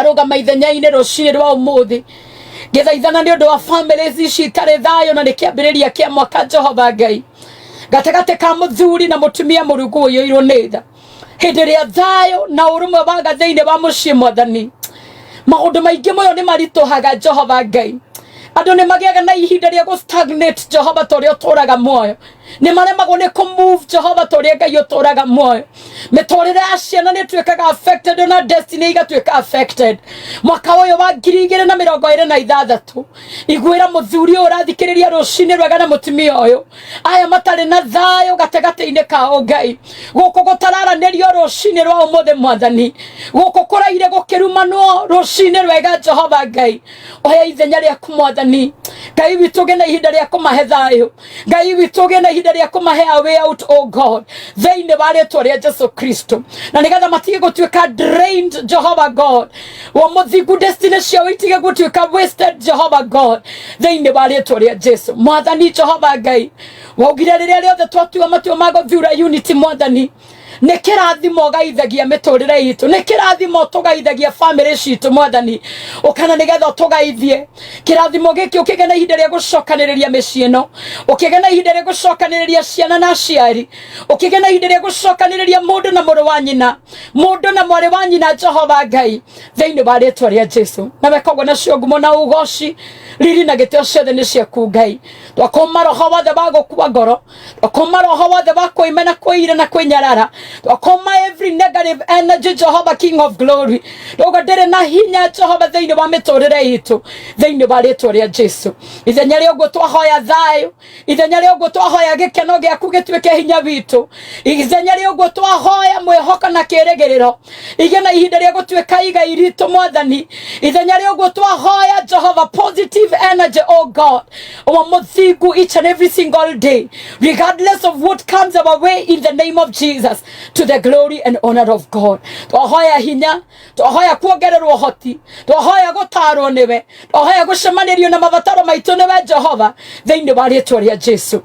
Ndarũgama ithenya-inĩ rũcinĩ rwa ũmũthĩ ngĩthaithana nĩ ũndũ wa families ici itarĩ thayũ, na nĩ kĩambĩrĩria kĩa mwaka. Jehova Ngai, gatagatĩ ka mũthuri na mũtumia, mũrungu ũiyũirwo nĩ tha, hĩndĩ ĩrĩa thayũ na ũrũmwe waga thĩinĩ wa mũciĩ, Mwathani, maũndũ maingĩ mũno nĩ maritũhaga. Jehova Ngai, andũ nĩ magĩaga na ihinda rĩa gũ stagnate. Jehova, ta ũrĩa ũtũraga muoyo, nĩ maremagwo nĩ kũ move. Jehova, ta ũrĩa Ngai ũtũraga muoyo, mĩtũrĩre ya ciana nĩ ĩtuĩkaga affected, ona destiny igatuĩka affected. Mwaka ũyũ wa 2026, iguĩra mũthuri ũyũ ũrathikĩrĩria rũcinĩ rwega na mũtumia ũyũ, aya matarĩ na thayũ gatagatĩ-inĩ kao. Ngai, gũkũ gũtararanĩrio rũcinĩ rwa ũmũthĩ, Mwathani, gũkũ kũraire gũkĩrumanwo rũcinĩ rwega, Jehova Ngai, oya ithenya rĩaku. Mwathani Ngai witũ, ũgĩe na ihinda rĩa kũmahe thayũ. Ngai witũ, ũgĩe na ihinda rĩa kũmahe a way out, oh God, thĩinĩ wa rĩtwa rĩa Jesu Kristo, na nĩgetha matige gũtuĩka drained. Jehova God wa mũthingu, destiny ciao itige gũtuĩka wasted. Jehova God, thĩinĩ wa rĩtwa rĩa Jesu, Mwathani Jehova Ngai, waugire rĩrĩa rĩothe twatua matua ma gũthura unity, Mwathani, nĩ kĩrathimo ũgaithagia mĩtũrĩre itũ, nĩ kĩrathimo tũgaithagia famĩlĩ citũ. Mwathani, ũkana nĩgetha ũtũgaithie kĩrathimo gĩkĩ, ũkĩgĩa na ihinda rĩa gũcokanĩrĩria mĩciĩ ĩno, ũkĩgĩa na ihinda rĩa gũcokanĩrĩria ciana na aciari, ũkĩgĩa na ihinda rĩa gũcokanĩrĩria mũndũ na mũrũ wa nyina, mũndũ na mwarĩ wa nyina. Jehova Ngai, thĩinĩ wa rĩtwa rĩa Jesu, na weka ũguo, nacio ngumo na ũgoci, riri na gĩtĩo ciothe nĩ ciaku. Ngai, twakũma roho wothe wa gũkua ngoro, twakũma roho wothe wa kwĩmena, kwĩira na kwĩnyarara, twakũma every negative energy. Jehova King of Glory, ndauga ndĩrĩ na hinya, Jehova, thĩinĩ wa mĩtũrĩre itũ, thĩinĩ wa rĩtwa rĩa Jesu. Ithenya rĩa ũguo twahoya thayũ, ithenya rĩa ũguo twahoya gĩkeno gĩaku gĩtuĩke hinya witũ, ithenya rĩa ũguo twahoya mwĩhoko na kĩrĩgĩrĩro igĩe na ihinda rĩa gũtuĩka igai ritũ. Mwathani, ithenya rĩa ũguo twahoya, Jehova, positive energy, oh God wa mũthingu, each and every single day, regardless of what comes our way, in the name of Jesus, to the glory and honor of God. Twahoya hinya, twahoya kuongererwo ũhoti, twahoya gũtarwo nĩwe, twahoya gũcemanĩrio na mabataro maitũ nĩwe, Jehova, thĩinĩ wa rĩtwa rĩa Jesu.